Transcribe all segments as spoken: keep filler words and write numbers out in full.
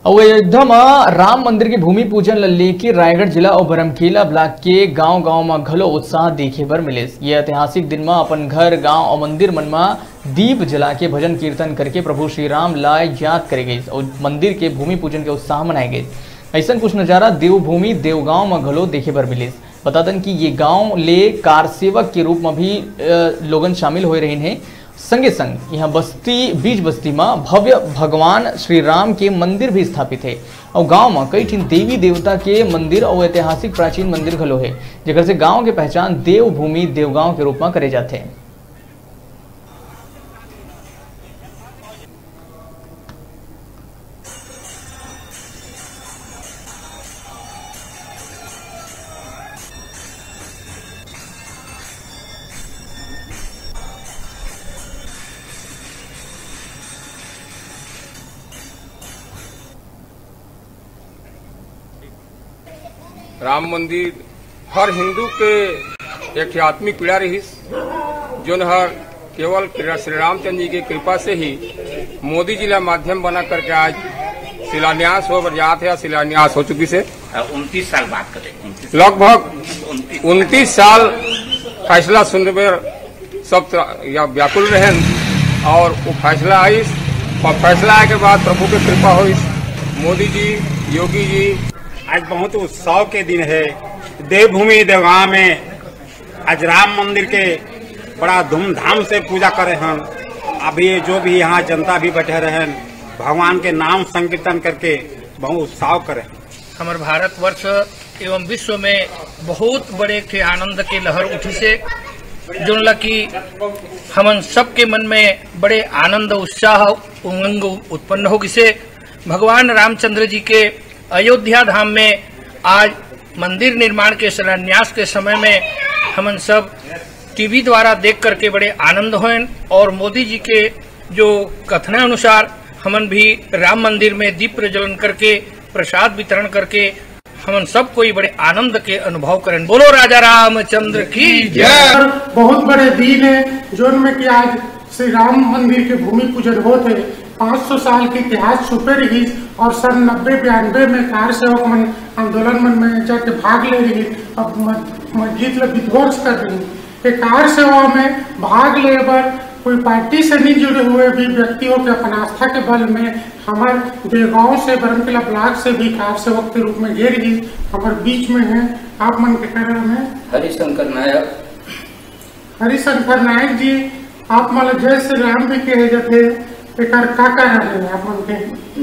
अउ अयोध्या म राम मंदिर के भूमि पूजन ल लेके रायगढ़ जिला अउ बरमकेला ब्लॉक के गांव-गांव म घलो उत्साह देखे बर मिलिस। ये ऐतिहासिक दिन म अपन घर, गांव अउ मंदिर मन म दीप जला के भजन कीर्तन करके प्रभु श्री राम ला याद करे गइस अउ मंदिर के भूमि पूजन के उत्साह मनाए गइस। अइसन कुछ नजारा देवभूमि देवगांव म घलो देखे बर मिलिस। बता दन कि ये गांव ले कार सेवक के रूप म भी, अ, लोगन शामिल होए रहिन हे। संगे संग इहां बस्ती, बीज बस्ती म भव्य भगवान श्री राम के मंदिर भी स्थापित हे अउ गांव म कई ठिन देवी देवता के मंदिर अउ ऐतिहासिक प्राचीन मंदिर घलो हे, जेकर से गांव के पहचान देवभूमि देवगांव के रूप म करे जाथे। राम मंदिर हर हिंदू के एक ठे आत्मिक पीड़ा रहिस, जोन हर केवल श्री रामचंद्र जी के कृपा से ही मोदी जी ला माध्यम बना करके आज शिलान्यास हो बर जात हे। शिलान्यास हो चुकी से उनतीस साल बात करें, उनतीस। लगभग उनतीस। उनतीस साल फैसला सुनबे सब त-, या व्याकुल रहन और वो फैसला आइस और फैसला आए के बाद प्रभु के कृपा होइस। मोदी जी, योगी जी, आज बहुत उत्सव के दिन है। देवभूमि देवगांव में आज राम मंदिर के बड़ा धूमधाम से पूजा करे हन। अभी ये जो भी यहाँ जनता भी बैठे रहन, भगवान के नाम संकीर्तन करके बहुत उत्सव करे हन। हमर भारतवर्ष एवं विश्व में बहुत बड़े एक ठे आनंद के लहर उठिसे, जोन ला कि हमन सबके मन में बड़े आनंद, उत्साह, उमंग उत्पन्न हो गिसे। भगवान रामचंद्र जी के अयोध्या धाम में आज मंदिर निर्माण के शिलान्यास के समय में हमन सब टीवी द्वारा देख करके बड़े आनंद होएन और मोदी जी के जो कथना अनुसार हमन भी राम मंदिर में दीप प्रज्वलन करके प्रसाद वितरण करके हमन सब कोई बड़े आनंद के अनुभव करेन। बोलो राजा रामचंद्र की जय। और बहुत बड़े दिन है, जोन में कि आज श्री राम मंदिर के भूमि पूजन होत है। पाँच सौ साल के इतिहास छुपे रहिस और सन नब्बे बयानबे में कार सेवक मन आंदोलन मन में जाके भाग ले रहिस, अब मस-, मस्जिद ला विध्वंस कर रहिस। ये कार सेवा में भाग ले बर कोई पार्टी से नहीं जुड़े हुए भी व्यक्तियों के अपन आस्था के बल में हमर देवगांव से, बरमकेला ब्लॉक से भी कार सेवक के रूप में गे रहिस, हमर बीच में है। आप मन के का नाम है? हरिशंकर नायक। हरिशंकर नायक जी, आप मन ला जय श्री राम भी कहे जाथे, एकर का कारण है आप मन के?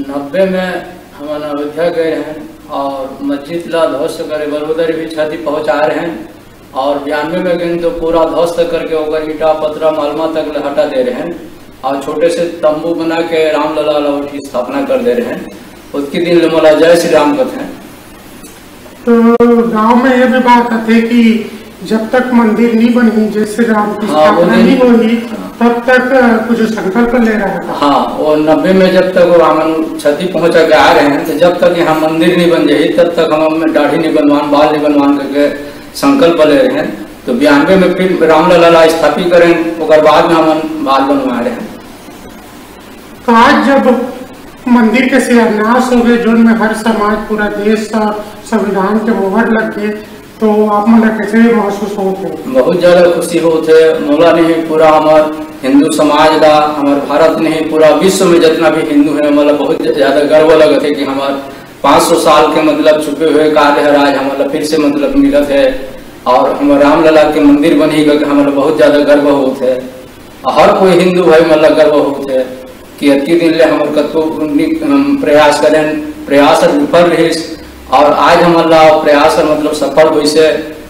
नब्बे में हमन अयोध्या गए रहन और मस्जिद ला ध्वस्त करे बर उधर भी क्षति पहुंचा रहे हैं और बयानबे में गए तो पूरा ध्वस्त करके ओकर ईटा पत्रा मलमा तक ले हटा दे रहे हैं और छोटे से तंबू बना के रामलला ला ओठी स्थापना कर दे रहे हैं। उतकी दिन ले मोला जय श्री राम कथे। तो गांव में ये भी बात आथे कि जब तक मंदिर नहीं बनही, जय श्री राम की हाँ, वो स्थापना दिन नहीं होही, हाँ। तब तक, अ, कुछ संकल्प ले रहा था। हाँ, वो नब्बे में जब तक वो हमन क्षति पहुंचा के आ रहे हैं, तो जब तक यहाँ मंदिर नहीं बन जाही, तब तक हम दाढ़ी नहीं बनवान, बाल नहीं बनवान करके संकल्प ले रहे हैं। तो बयानबे में फिर रामलला ला स्थापित करें, ओकर बाद में हमन बाल बनवा रहे हैं। तो आज जब मंदिर के शिलान्यास हो गए, जोन में हर समाज, पूरा देश और संविधान के मोहर लग गए, तो आप मन ला कैसे महसूस होत हे? बहुत ज्यादा खुशी होत हे। मोला नहीं, पूरा हमर हिंदू समाज ला, हमर भारत नहीं, पूरा विश्व में जितना भी हिंदू है, मोला बहुत ज्यादा गर्व लगत हे कि हमर पाँच सौ साल के मतलब छुपे हुए कार्य हर आज हमला फिर से मतलब मिलत हे और हमर रामलला के मंदिर बनही करके हमला बहुत ज्यादा गर्व होत हे। हर कोई हिंदू भाई मन ला गर्व होत हे कि अतकी दिन ले हमर कतको नि-, हम प्रयास करेन, प्रयास हर विफल रहिस और आज हमन ला प्रयास हर मतलब सफल होइस हे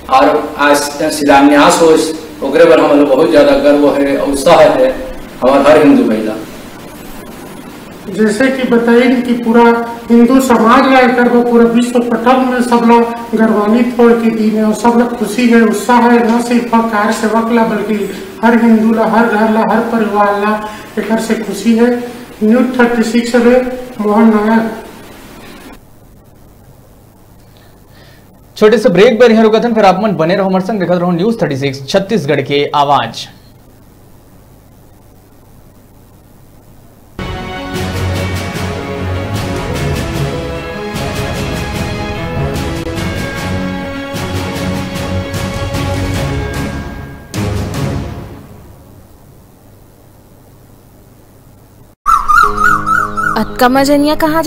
और आज शिलान्यास होइस, ओकरे बर हमन ला बहुत ज्यादा गर्व हे, उत्साह हे हमर हर हिंदू भाई ला। जैसे कि बताइन कि पूरा हिंदू समाज ला एकर बर पूरा विश्व पटल में सब ला गौरवान्वित होए के दिन हे और सब ला खुशी हे, उत्साह हे, न सिर्फ कार सेवक ला बल्कि हर हिंदू ला, हर घर ला, हर परिवार ला एकर से खुशी हे। न्यूज़ थर्टी सिक्स ले मोहन नायक। छोटे से ब्रेक बर इहां रुकथन, फिर आप मन बने रहो हमर संग, देखत रहो न्यूज़ थर्टी सिक्स छत्तीसगढ़ के आवाज। अतका मजनिया कहाँ